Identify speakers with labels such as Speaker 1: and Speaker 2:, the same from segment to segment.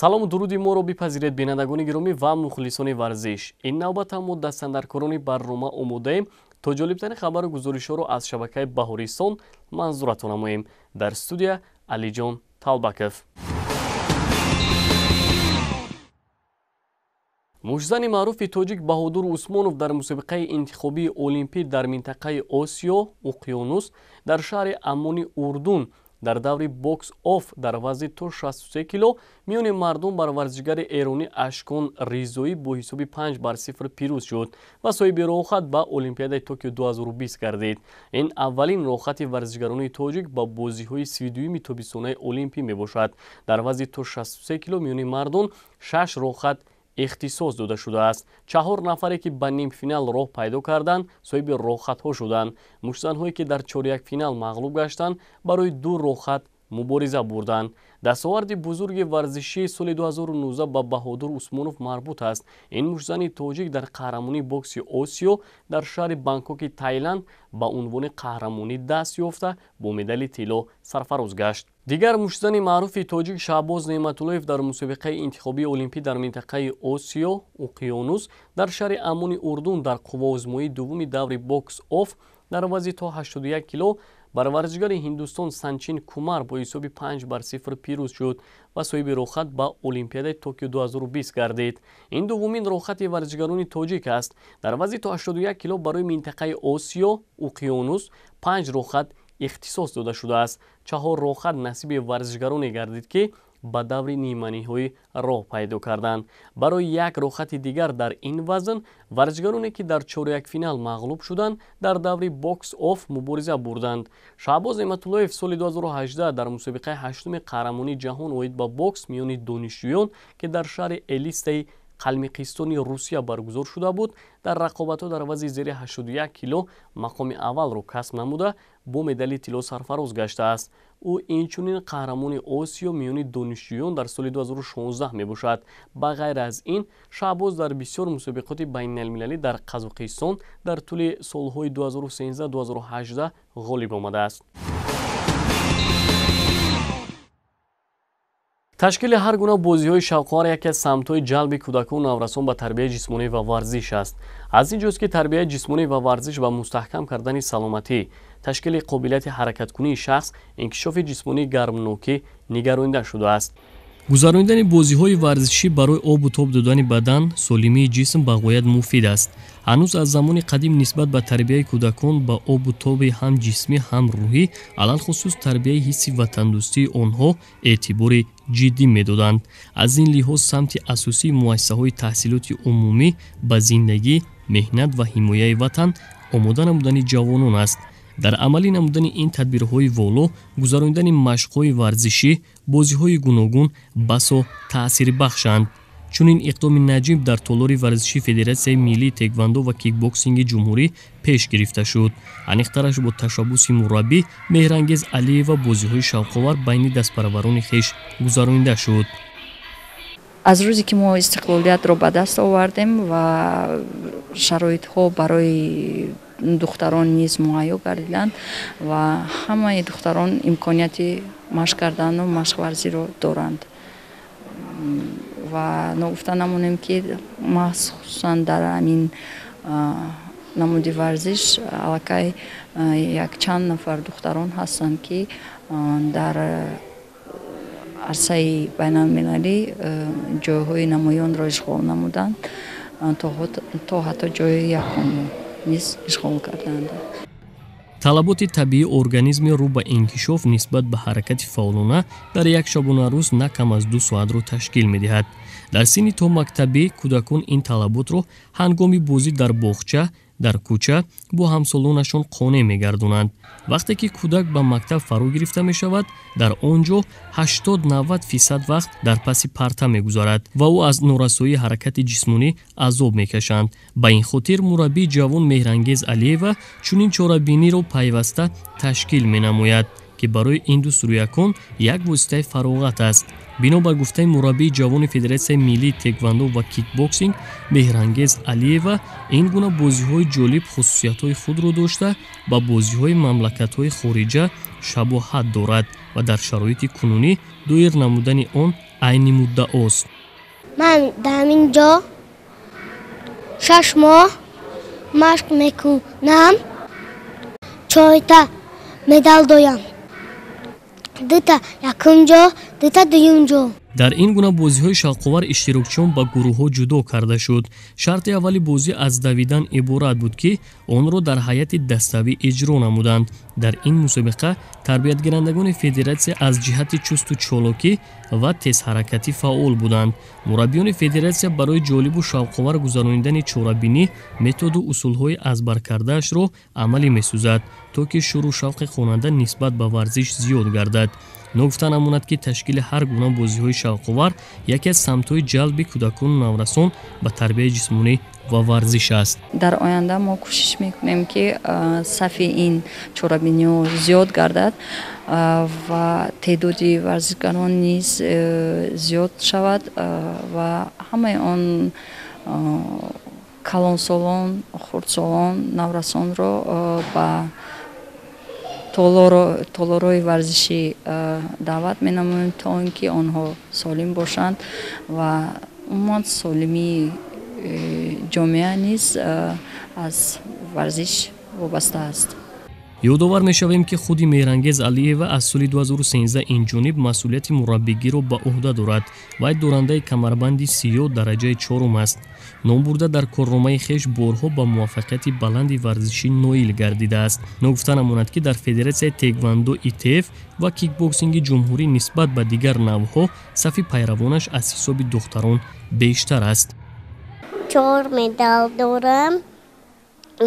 Speaker 1: Салому дуруди моро бипазиред, бинандагони гиромӣ ва мухлисони варзиш. Ин навбат ҳам мо дастандаркорони барнома омодаем то ҷолибтарин хабару гузоришҳоро аз шабакаи Баҳористон манзуратон намоем. Дар студия Алиҷон Талбаков. Муштзани маъруфи тоҷик Баҳодур Усмонов дар мусобиқаи интихобии олимпӣ дар минтақаи Осиё Уқёнус дар шаҳри Аммони Урдун дар даври бокс оф дар вазни то 63 кило миёни мардум бар варзишгари эронӣ Ашкон Ризоӣ бо ҳисоби 5-0 пирӯз шуд ва соҳиби роҳхат ба Олимпиадаи Токио 2020 гардид. Ин аввалин роҳхати варзишгарони тоҷик ба бозиҳои 32-юми тобистонаи олимпӣ мебошад. Дар вазни то 63 кило миёни мардон 6 роҳхат ихтисос дода шудааст. 4 нафаре ки ба нимфинал роҳ пайдо карданд, соҳиби роҳхатҳо шуданд. Муштзанҳое ки дар чорякфинал мағлуб гаштанд, барои 2 роҳхат мубориза бурданд. Дастоварди бузурги варзишии соли 2019 ба Баҳодур Усмонов марбут аст. Ин муштзани тоҷик дар қаҳрамонии бокси Осиё дар шаҳри Бангкоки Тайланд ба унвони қаҳрамонӣ даст ёфта бо медали тилло сарфароз гашт. Дигар муштзани маъруфи тоҷик Шаҳбоз Неъматуллоев дар мусобиқаи интихобии олимпӣ дар минтақаи Осиё Уқёнус дар шаҳри Аммони Урдун дар қувваозмоии дуввуми даври бокс оф дар вазни то 81 кило бар варзишгари Ҳиндустон Санчин Кумар бо ҳисоби 5-0 пирӯз шуд ва соҳиби роҳхат ба Олимпиадаи Токио 2020 гардид. Ин дуввумин роҳхати варзишгарони тоҷик аст. Дар вазни то 81 кило барои минтақаи Осиё Уқёнус 5 роҳхат ихтисос дода шудааст. 4 роҳхат насиби варзишгароне гардид, ки ба даври ниманиҳоӣ роҳ пайдо карданд. Барои як роҳхати дигар дар ин вазн варзишгароне ки дар чорякфинал мағлуб шуданд, дар даври бокс оф мубориза бурданд. Шаҳбоз Неъматуллоев соли 2018 дар мусобиқаи 8-уми қаҳрамонии ҷаҳон оид ба бокс миёни донишҷӯён, ки дар шаҳри Элистаи Қалмиқистони Русия баргузор шуда буд, дар рақобатҳо дар вазни зери 81 кило мақоми аввалро касб намуда бо медали тилло сарфароз гаштааст. Ӯ инчунин қаҳрамони Осиё миёни донишҷӯён дар соли 2016 мебошад. Ба ғайр аз ин, Шаҳбоз дар бисёр мусобиқоти байналмилалӣ дар Қазоқистон дар тӯли солҳои 2013-2018 ғолиб омадааст. Ташкили ҳар гуна бозиҳои шавқовар яке аз самтҳои ҷалби кӯдакону наврасон ба тарбияи ҷисмонӣ ва варзиш аст. Аз ин ҷост, ки тарбияи ҷисмонӣ ва варзиш ба мустаҳкам кардани саломатӣ, ташкили қобилияти ҳаракаткунии шахс, инкишофи ҷисмонии гармнокӣ нигаронида шудааст.
Speaker 2: Гузаронидани бозиҳои варзишӣ барои обу тоб додани бадан, солимии ҷисм ба ғоят муфид аст. Ҳанӯз аз замони қадим нисбат ба тарбияи кӯдакон ба обу тоби ҳам ҷисмӣ, ҳам рӯҳӣ, алалхусус тарбияи ҳисси ватандӯстии онҳо эътибори ҷиддӣ медоданд. Аз ин лиҳоз самти асосии муассисаҳои таҳсилоти умумӣ ба зиндагӣ, меҳнат ва ҳимояи ватан омода намудани ҷавонон аст. Дар амалӣ намудани ин тадбирҳои воло, гузаронидани машқҳои варзишӣ, бозиҳои гуногун басо таъсирбахшанд. Чунин иқдоми наҷиб дар толори варзишии Федератсияи миллии теквандо ва кикбоксинги ҷумҳурӣ пеш гирифта шуд. Аниқтараш бо ташаббуси мураббӣ Меҳрангез Алиева бозиҳои шавқовар байни дастпарварони хеш гузаронида шуд.
Speaker 3: Аз рӯзе ки мо истиқлолиятро ба даст овардем ва шароитҳо барои духтарон низ муҳайё гардиданд ва ҳамаи духтарон имконияти машқ кардану машқварзиро доранд. Ва ногуфта намонем, ки махсусан дар ҳамин намуди варзиш аллакай якчанд нафар духтарон ҳастанд, ки дар арсаи байналмилалӣ ҷойҳои намоёнро ишғол намуданд, то ҳатто ҷои якумро низ ишғол карданд.
Speaker 2: Талаботи табиии организми рӯ ба инкишоф нисбат ба ҳаракати фаъолона дар як шабонарӯз на кам аз 2 соатро ташкил медиҳад. Дар синни томактабӣ кӯдакон ин талаботро ҳангоми бозӣ дар боғча, дар кӯча бо ҳамсолонашон қонеъ мегардонанд. Вақте ки кӯдак ба мактаб фаро гирифта мешавад, дар он ҷо 80-90% вақт дар паси парта мегузарад ва ӯ аз норасоии ҳаракати ҷисмонӣ азоб мекашанд. Ба ин хотир мураббии ҷавон Меҳрангез Алиева чунин чорабиниро пайваста ташкил менамояд, ки барои индустрӯякон як воситаи фароғат аст. Бино бар гуфтаи мураббии ҷавони Федератсияи миллии теквандо ва кикбоксинг Меҳрангез Алиева, ин гуна бозиҳои ҷолиб хусусиятҳои худро дошта ба бозиҳои мамлакатҳои хориҷа шабоҳат дорад ва дар шароити кунунӣ доир намудани он Айни муддаост.
Speaker 4: Ман дар ин ҷо 6 моҳ машқ мекунам, 4та медал доям, 2та якум ҷо, 2та дуюм ҷо.
Speaker 2: Дар ин гуна бозиҳои шавқовар иштирокчиён ба гурӯҳҳо ҷудо карда шуд. Шарти аввали бозӣ аз давидан иборат буд, ки онро дар ҳайати даставӣ иҷро намуданд. Дар ин мусобиқа тарбиятгирандагони федератсия аз ҷиҳати чусту чолокӣ ва тезҳаракатӣ фаъол буданд. Мураббиёни федератсия барои ҷолибу шавқовар гузаронидани чорабинӣ методу усулҳои аз бар кардаашро амалӣ месӯзад, то ки шуру шавқи хонанда нисбат ба варзиш зиёд гардад. Ногуфта намонад, ки ташкили ҳар гуна бозиҳои шавқовар яке аз самтҳои ҷалби кӯдакону наврасон ба тарбияи ҷисмонӣ ва варзиш аст.
Speaker 3: Дар оянда мо кӯшиш мекунем, ки сафи ин чорабиниҳо зиёд гардад ва теъдоди варзишгарон низ зиёд шавад ва ҳамаи он калонсолон, хурдсолон, наврасонро ба толорои варзишӣ даъват менамоем, то он ки онҳо солим бошанд ва умуман солимии ҷомеа низ аз варзиш вобаста аст.
Speaker 2: Ёдовар мешавем, ки худи Меҳрангез Алиева аз соли 2013 инҷониб масъулияти мураббигиро ба ӯҳда дорад. Вай дорандаи камарбанди сиёҳ дараҷаи чорум аст. Номбурда дар корномаи хеш борҳо ба муваффақияти баланди варзишӣ ноил гардидааст. Ногуфта намонад, ки дар федератсияи теквандо ИТФ ва кикбоксинги ҷумҳурӣ нисбат ба дигар навъҳо сафи пайравонаш аз ҳисоби духтарон бештар аст.
Speaker 4: 4 медал дорам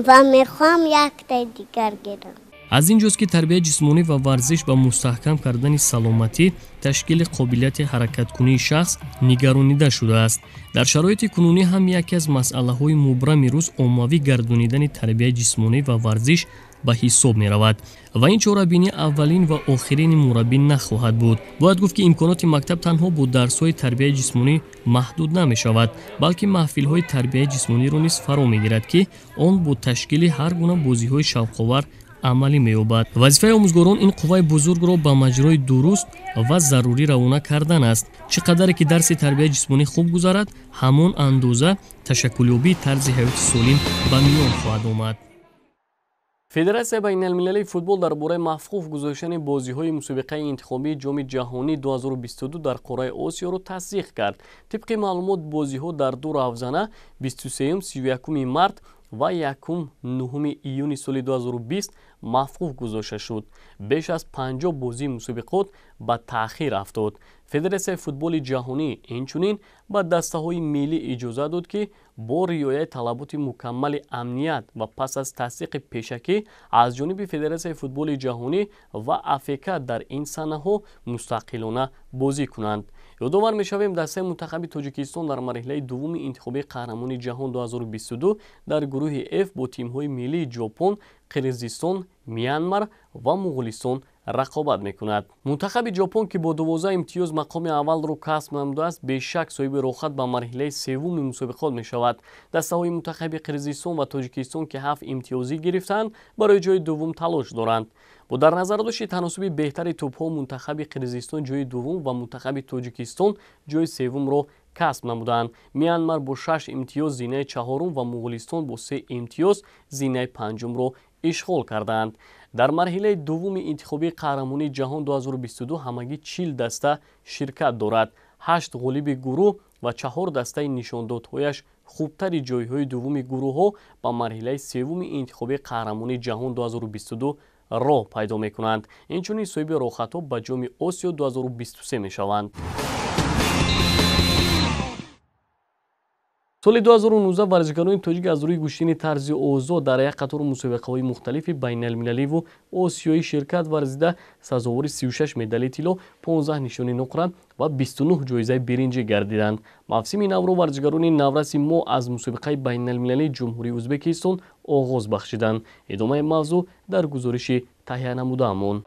Speaker 4: ва мехоҳам яктаи дигар гирам.
Speaker 2: Аз ин ҷост, ки тарбияи ҷисмонӣ ва варзиш ба мустаҳкам кардани саломатӣ, ташкили қобилияти ҳаракаткунии шахс нигаронида шудааст. Дар шароити кунунӣ ҳам яке аз масъалаҳои мубрами рӯз оммавӣ гардонидани тарбияи ҷисмонӣ ва варзиш ба ҳисоб меравад ва ин чорабинӣ аввалин ва охирини мураббӣ нахоҳад буд. Бояд гуфт, ки имконоти мактаб танҳо бо дарсҳои тарбияи ҷисмонӣ маҳдуд намешавад, балки маҳфилҳои тарбияи ҷисмониро низ фаро мегирад, ки он бо ташкили ҳар гуна бозиҳои шавқовар амалӣ меёбад. Вазифаи омӯзгорон ин қувваи бузургро ба маҷрои дуруст ва зарурӣ равона кардан аст. Чӣ қадаре ки дарси тарбияи ҷисмонӣ хуб гузарад, ҳамон андоза ташаккулёбии тарзи ҳаёти солим ба миён хоҳад омад.
Speaker 1: Федератсияи байналмилалии футбол дар бораи мавқуф гузоштани бозиҳои мусобиқаи интихобии Ҷоми ҷаҳонӣ 2022 дар қораи Осиёро тасдиқ кард. Тибқи маълумот, бозиҳо дар ду равзана 23-31 март ва 1-9 июни соли 2020 мавқуф гузошта шуд. Беш аз 50 бозии мусобиқот ба таъхир афтод. Федератсияи футболи ҷаҳонӣ инчунин ба дастаҳои миллӣ иҷоза дод, ки бо риояи талаботи мукаммали амният ва пас аз тасдиқи пешакӣ аз ҷониби Федератсияи футболи ҷаҳонӣ ва АФК дар ин санаҳо мустақилона бозӣ кунанд. Ёдовар мешавем, дастаи мунтахаби Тоҷикистон дар марҳилаи дуввуми интихобии қаҳрамони ҷаҳон 2022 дар гурӯҳи Ф бо тимҳои миллии Ҷопон, Қирғизистон, Мянмар ва Муғулистон рақобат мекунад. Мунтахаби Ҷопон, ки бо 12 имтиёз мақоми аввалро касб намудааст, бешак соҳиби роҳхат ба марҳилаи севуми мусобиқот мешавад. Дастаҳои мунтахаби Қирғизистон ва Тоҷикистон, ки 7 имтиёзӣ гирифтаанд, барои ҷои дуввум талош доранд. Бо дар назардошти таносуби беҳтари тӯбҳо мунтахаби Қирғизистон ҷои дуввум ва мунтахаби Тоҷикистон ҷои севумро касб намуданд. Мянмар бо 6 имтиёз зинаи чаҳорум ва Муғулистон бо 3 имтиёз зинаи панҷумро ишғол карданд. Дар марҳилаи дуввуми интихобии қаҳрамонии ҷаҳон 2022 ҳамагӣ 40 даста ширкат дорад. 8 ғолиби гурӯҳ ва 4 дастаи нишондодҳояш хубтари ҷойҳои дуввуми гурӯҳҳо ба марҳилаи севуми интихобии қаҳрамонии ҷаҳон 2022 роҳ пайдо мекунанд. Инчунин соҳиби роҳхатҳо ба Ҷоми Осиё 2023 мешаванд. Соли 2019 варзишгарони тоҷик аз рӯи гӯштини тарзи озод дар як қатор мусобиқаҳои мухталифи байналмилаливу осиёӣ ширкат варзида, сазовори 36 медали тилло, 15 нишони нуқра ва 29 ҷоизаи биринҷӣ гардиданд. Мавсими навро варзишгарони навраси мо аз мусобиқаи байналмилалии Ҷумҳурии Ӯзбекистон оғоз бахшиданд. Идомаи мавзӯъ дар гузориши таҳия намудаамон.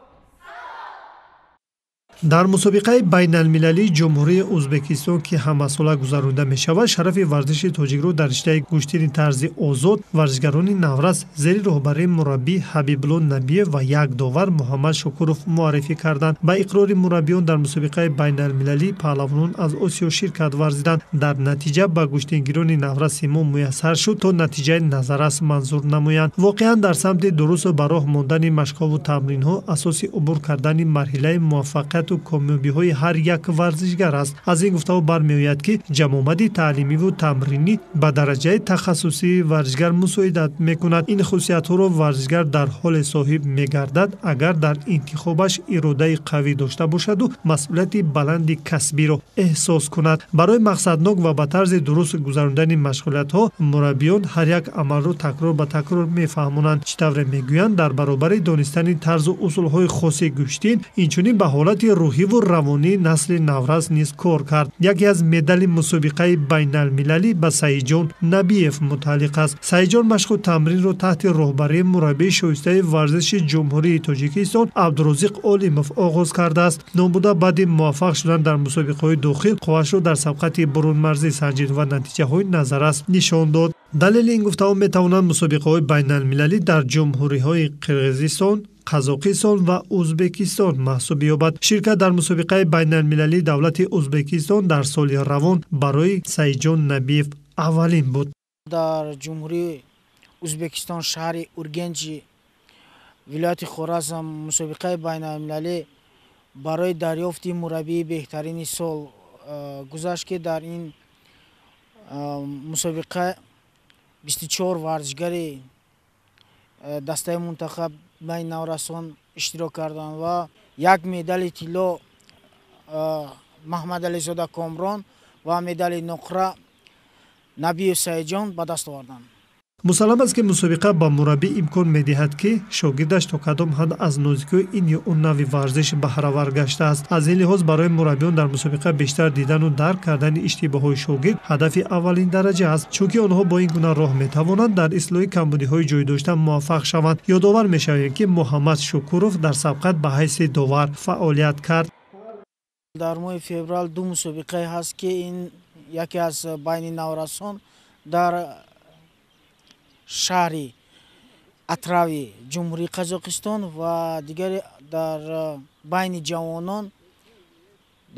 Speaker 5: Дар мусобиқаи байналмилалии Ҷумҳурии Ӯзбекистон, ки ҳамасола гузаронида мешавад, шарафи варзиши тоҷикро дар риштаи гӯштини тарзи озод варзишгарони наврас зери роҳбарии мураббӣ Ҳабибулло Набиев ва як довар Муҳаммад Шукуров муаррифӣ карданд. Ба иқрори мураббиён, дар мусобиқаи байналмилалӣ паҳлавонон аз Осиё ширкат варзиданд. Дар натиҷа ба гӯштингирони навраси мо муяссар шуд, то натиҷаи назаррас манзур намоянд. Воқеан, дар самти дурусту ба роҳ мондани машқҳову тамринҳо асоси убур кардани марҳилаи муваффақияту комёбиҳои ҳар як варзишгар аст. Аз ин гуфтаҳо бармеояд, ки ҷамъомади таълимиву тамринӣ ба дараҷаи тахассусии варзишгар мусоидат мекунад. Ин хусусиятҳоро варзишгар дар ҳоле соҳиб мегардад, агар дар интихобаш иродаи қавӣ дошта бошаду масъулияти баланди касбиро эҳсос кунад. Барои мақсаднок ва ба тарзи дуруст гузарондани машғулиятҳо мураббиён ҳар як амалро такрор ба такрор мефаҳмонанд. Чӣ тавре мегӯянд, дар баробари донистани тарзу усулҳои хоси гӯштин, инчунин ба ҳолати рӯҳиву равонии насли наврас низ кор кард. Яке аз медали мусобиқаи байналмилалӣ ба Саидҷон Набиев мутааллиқ аст. Саидҷон машқу тамринро таҳти роҳбарии мураббии шоистаи варзиши Ҷумҳурии Тоҷикистон Абдурозиқ Олимов оғоз кардааст. Номбурда баъди муваффақ шудан дар мусобиқаҳои дохил қуввашро дар сабқати бурунмарзӣ санҷид ва натиҷаҳои назаррас нишон дод. Далели ин гуфтаҳо метавонанд мусобиқаҳои байналмилалӣ дар ҷумҳуриҳои Қирғизистон, Қазоқистон ва Ӯзбекистон маҳсуб ёбад. Ширкат дар мусобиқаи байналмилалии давлати Ӯзбекистон дар соли равон барои Саидҷон Набиев аввалин буд.
Speaker 6: Дар Ҷумҳурии Ӯзбекистон, шаҳри Ургенчи, вилояти Хоразм мусобиқаи байналмилалӣ барои дарёфти мураббии беҳтарини сол гузашт, ки дар ин мусобиқа 24 варзишгари дастаи мунтахаб байни наврасон иштирок карданд ва як медали тилло Маҳмадализода Комрон ва медали нуқра Набиев Саидҷон ба даст оварданд.
Speaker 5: Мусаллам аст, ки мусобиқа ба мураббӣ имкон медиҳад, ки шогирдаш то кадом ҳад аз нозикиҳои ин ё он нави варзиш баҳравар гаштааст. Аз ин лиҳоз барои мураббиён дар мусобиқа бештар дидану дарк кардани иштибоҳҳои шогирд ҳадафи аввалин дараҷа аст, чунки онҳо бо ин гуна роҳ метавонанд дар ислоҳи камбудиҳои ҷойдошта муваффақ шаванд. Ёдовар мешавем, ки Муҳаммад Шукуров дар сабқат ба ҳайси довар фаъолият кард.
Speaker 6: Дар моҳи феврал ду мусобиқае ҳаст, ки ин яке аз байни наврасон дар шаҳри Атрави Ҷумҳурии Қазоқистон ва дигаре дар байни ҷавонон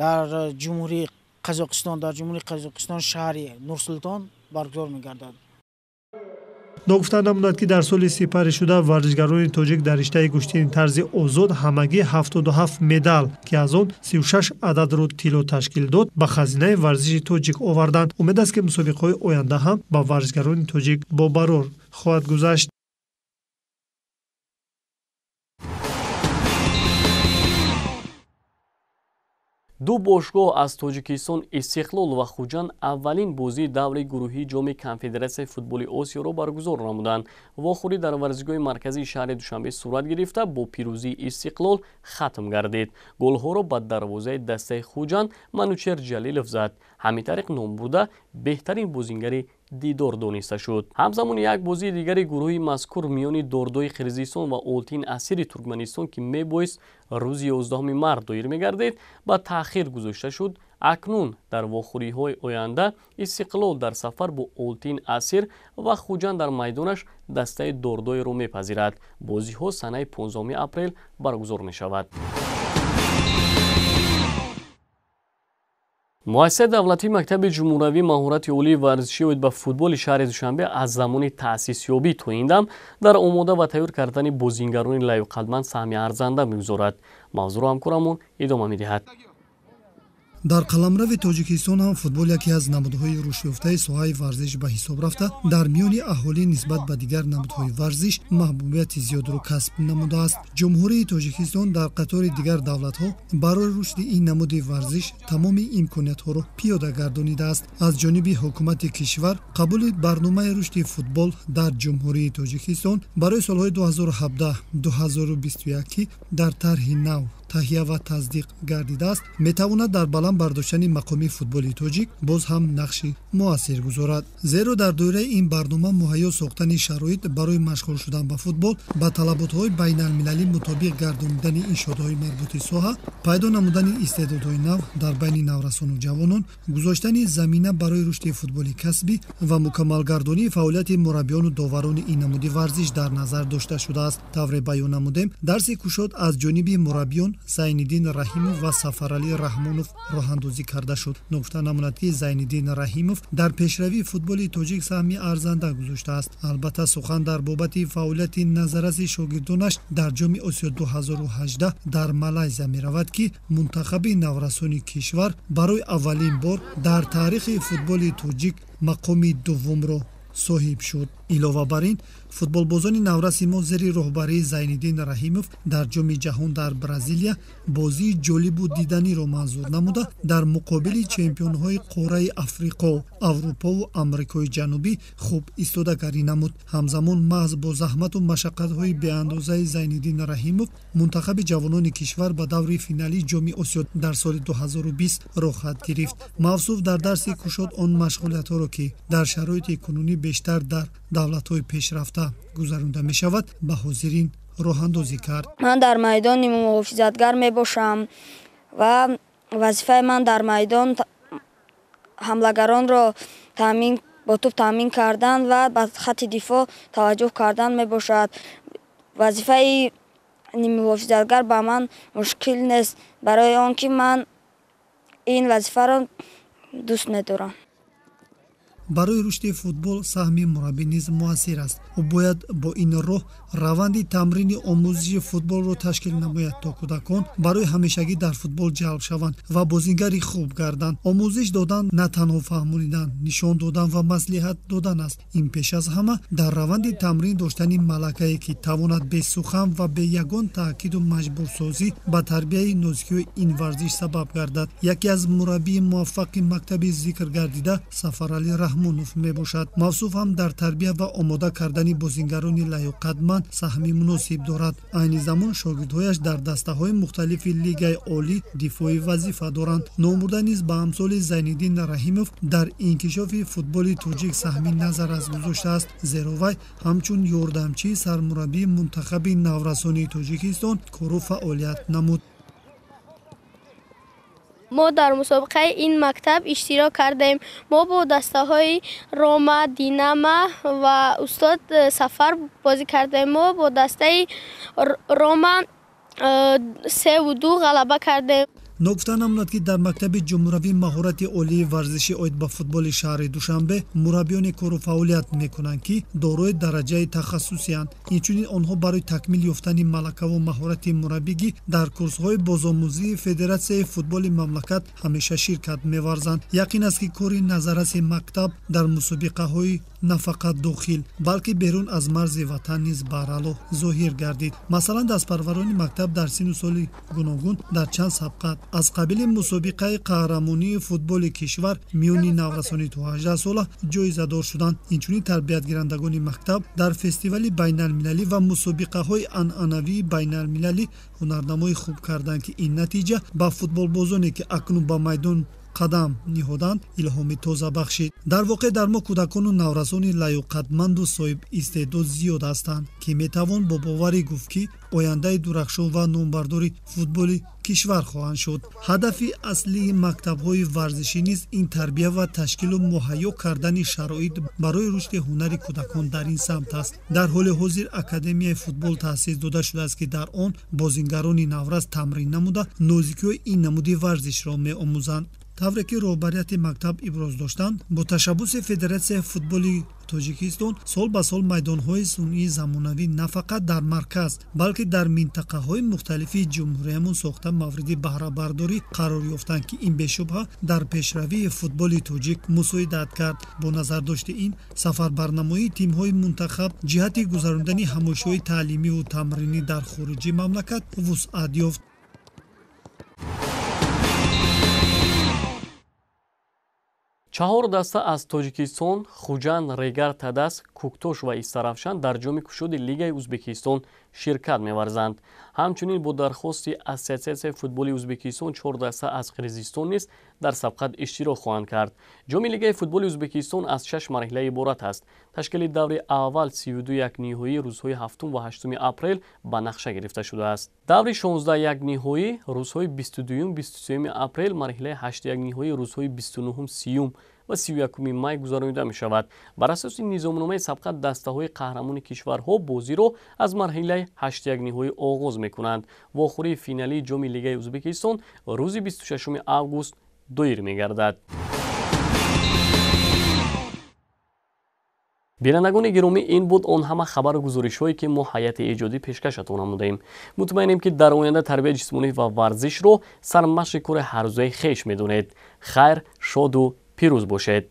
Speaker 6: дар Ҷумҳурии Қазоқистон шаҳри Нурсултон баргузор мегардад.
Speaker 5: Ногуфта намонад, ки дар соли сипаришуда варзишгарони тоҷик дар риштаи гӯштини тарзи озод ҳамагӣ 77 медал, ки аз он 36 ададро тилло ташкил дод, ба хазинаи варзиши тоҷик оварданд. Умед аст, ки мусобиқаҳои оянда ҳам ба варзишгарони тоҷик бобарор хоҳад гузашт.
Speaker 1: Ду бошгоҳ аз Тоҷикистон, Истиқлол ва Хуҷанд, аввалин бозии даври гурӯҳии ҷоми Конфедератсияи футболи Осиёро баргузор намуданд. Вохӯрӣ дар варзишгоҳи марказии шаҳри Душанбе сурат гирифта, бо пирӯзии Истиқлол хатм гардид. Голҳоро ба дарвозаи дастаи Хуҷанд Манучер Ҷалилов зад. Ҳамин тариқ номбурда беҳтарин бозингари дидор дониста шуд. Ҳамзамон як бозии дигари гурӯҳи мазкур миёни Дордои Қирғизистон ва Олтин Асири Туркманистон, ки мебоист рӯзи 11 март доир мегардид, ба таъхир гузошта шуд. Акнун дар вохӯриҳои оянда Истиқлол дар сафар бо Олтин Асир ва Хуҷанд дар майдонаш дастаи Дордоиро мепазирад. Бозиҳо санаи 15 апрел баргузор мешавад. Муассисаи давлатии мактаби ҷумҳуравии маҳорати олии варзишӣ оид ба футболи шаҳри Душанбе аз замони таъсисёбӣ то ин дам дар омода ва тайёр кардани бозингарони лаёқатманд саҳми арзанда мегузорад. Мавзӯъро ҳамкорамон идома медиҳад.
Speaker 7: Дар қаламрави Тоҷикистон ҳам футбол яке аз намудҳои рушдёфтаи соҳаи варзиш ба ҳисоб рафта, дар миёни аҳолӣ нисбат ба дигар намудҳои варзиш маҳбубияти зиёдро касб намудааст. Ҷумҳурии Тоҷикистон дар қатори дигар давлатҳо барои рушди ин намуди варзиш тамоми имкониятҳоро пиёда гардонидааст. Аз ҷониби ҳукумати кишвар қабули барномаи рушди футбол дар Ҷумҳурии Тоҷикистон барои солҳои 2017-2021 дар тарҳи нав таҳия ва тасдиқ гардидааст, метавонад дар баланд бардоштани мақоми футболи тоҷик боз ҳам нақши муассир гузорад. Зеро дар доираи ин барнома муҳайё сохтани шароит барои машғул шудан ба футбол, ба талаботҳои байналмилалӣ мутобиқ гардонидани иншоотҳои марбути соҳа, пайдо намудани истеъдодҳои нав дар байни наврасону ҷавонон, гузоштани замина барои рушди футболи касбӣ ва мукаммалгардонии фаъолияти мураббиёну доварони ин намуди варзиш дар назар дошта шудааст. Тавре баён намудем, дарси кушод аз ҷониби мураббиён Зайниддин Раҳимов ва Сафаралӣ Раҳмонов роҳандозӣ карда шуд. Ногуфта намонад, ки Зайниддин Раҳимов дар пешравии футболи тоҷик саҳми арзанда гузоштааст. Албатта, сухан дар бобати фаъолияти назарраси шогирдонаш дар Ҷоми Осиё 2018 дар Малайзия меравад, ки мунтахаби наврасони кишвар барои аввалин бор дар таърихи футболи тоҷик мақоми дуввумро соҳиб шуд. Илова бар ин, футболбозони навраси мо зери роҳбарии Зайниддин Раҳимов дар Ҷоми ҷаҳон дар Бразилия бозии ҷолибу диданиро манзур намуда, дар муқобили чемпионҳои қораи Африқо, Аврупову Амрикои Ҷанубӣ хуб истодагарӣ намуд. Ҳамзамон, маҳз бо заҳмату машаққатҳои беандозаи Зайниддин Раҳимов мунтахаби ҷавонони кишвар ба даври финалии Ҷоми Осиё дар соли 2020 роҳхат гирифт. Мавсуф дар дарси кушод он машғулиятҳоро, ки дар шароити кунунӣ бештар дар давлатҳои пешрафта гузаронда мешавад, ба ҳозирин роҳандозӣ кард.
Speaker 8: Ман дар майдони муҳофизатгар мебошам ва вазифаи ман дар майдон ҳамлагаронро бо тӯб таъмин кардан ва ба хатти дифоъ таваҷҷӯҳ кардан мебошад. Вазифаи муҳофизатгар ба ман мушкил нест, барои он ки ман ин вазифаро дӯст медорам.
Speaker 7: Барои рушди футбол саҳми мураббӣ низ муассир аст. Ӯ бояд бо ин роҳ раванди тамрини омӯзиши футболро ташкил намояд, то кӯдакон барои ҳамешагӣ дар футбол ҷалб шаванд ва бозингари хуб гарданд. Омӯзиш додан на танҳо фаҳмонидан, нишон додан ва маслиҳат додан аст. Ин пеш аз ҳама дар раванди тамрин доштани малакае, ки тавонад бесухан ва бе ягон таъкиду маҷбурсозӣ ба тарбияи нозикиҳои ин варзиш сабаб гардад. Яке аз мураббии муваффақи мактаби зикр гардида Сафаралӣ Раҳмонов мебошад. Мавсуф ҳам дар тарбия ва омода кардани бозингарони лаёқатманд саҳми муносиб дорад. Айни замон шогирдҳояш дар дастаҳои мухталифи Лигаи олӣ дифои вазифа доранд. Номбурда низ ба амсоли Зайниддин Раҳимов дар инкишофи футболи тоҷик саҳми назаррас гузоштааст, зеро вай ҳамчун ёрдамчии сармураббии мунтахаби наврасони Тоҷикистон кору фаъолият намуд.
Speaker 9: Мо дар мусобиқаи ин мактаб иштирок кардем. Мо бо дастаҳои Рома, Динамо ва устод Сафар бозӣ кардем. Мо бо дастаи Рома 3-2 ғалаба кардем.
Speaker 7: Ногуфта намонад, ки дар мактаби ҷумҳуравии маҳорати олии варзишӣ оид ба футболи шаҳри Душанбе мураббиёне кору фаъолият мекунанд, ки дорои дараҷаи тахассусиянд. Инчунин онҳо барои такмил ёфтани малакаву маҳорати мураббигӣ дар курсҳои бозомӯзии Федератсияи футболи мамлакат ҳамеша ширкат меварзанд. Яқин аст, ки кори назарраси мактаб дар мусобиқаҳои на фақат дохил, балки берун аз марзи ватан низ баръало зоҳир гардид. Масалан, дастпарварони мактаб дар синну соли гуногун дар чанд сабқат аз қабили мусобиқаи қаҳрамонии футболи кишвар миёни наврасони то 18 сола ҷоизадор шуданд. Инчунин тарбиятгирандагони мактаб дар фестивали байналмилалӣ ва мусобиқаҳои анъанавии байналмилалӣ ҳунарнамои хуб карданд, ки ин натиҷа ба футболбозоне, ки акнун ба майдон қадам ниҳоданд, илҳоми тоза бахшид. Дар воқеъ дар мо кӯдакону наврасони лаёқатманду соҳиб истеъдод зиёд ҳастанд, ки метавон бо боварӣ гуфт, ки ояндаи дурахшон ва номбардори футболи кишвар хоҳанд шуд. Ҳадафи аслии мактабҳои варзишӣ низ ин тарбия ва ташкилу муҳайё кардани шароит барои рушди ҳунари кӯдакон дар ин самт аст. Дар ҳоли ҳозир Академияи футбол таъсис дода шудааст, ки дар он бозингарони наврас тамрин намуда нозикиҳои ин намуди варзишро меомӯзанд. Тавре ки роҳбарияти мактаб иброз доштанд, бо ташаббуси Федератсияи футболи Тоҷикистон сол ба сол майдонҳои сунъии замонавӣ на фақат дар марказ, балки дар минтақаҳои мухталифи ҷумҳуриямон сохта мавриди баҳрабардорӣ қарор ёфтанд, ки ин бешубҳа дар пешравии футболи тоҷик мусоидат кард. Бо назардошти ин, сафарбарнамоии тимҳои мунтахаб ҷиҳати гузарондани ҳамоишҳои таълимиву тамринӣ дар хориҷи мамлакат вусъат ёфт.
Speaker 1: Чаҳор даста аз Тоҷикистон Хуҷанд, Регар, Тадас, Кӯктош ва Истаравшан дар ҷоми кушоди Лигаи Ӯзбекистон ширкат меварзанд. Ҳамчунин бо дархости Ассотсиатсияи футболи Ӯзбекистон чор даста аз Қирғизистон низ дар сабқат иштирок хоҳанд кард. Ҷоми Лигаи футболи Ӯзбекистон аз шаш марҳила иборат аст. Ташкили даври аввал 32 якниҳоӣ рӯзҳои 7 ва 8 апрел ба нақша гирифта шудааст. Даври 16 якниҳоӣ рӯзҳои 22 23 апрел, марҳилаи 8 якниҳоӣ рӯзҳои 29, 30 ва 31 май гузаронида мешавад. Бар асоси низомномаи сабқат дастаҳои қаҳрамони кишварҳо бозиро аз марҳилаи 8 якниҳоӣ оғоз мекунанд. Вохӯрии финалии ҷоми Лигаи Ӯзбекистон рӯзи 26 август доир мегардад. Бинандагони гиромӣ, ин буд он ҳама хабару гузоришҳое, ки мо ҳайати эҷодӣ пешкашатон намудаем. Мутмаинем, ки дар оянда тарбияи ҷисмонӣ ва варзишро сармашқи кори ҳаррӯзаи хеш медонед. Хайр, шоду пирӯз бошед.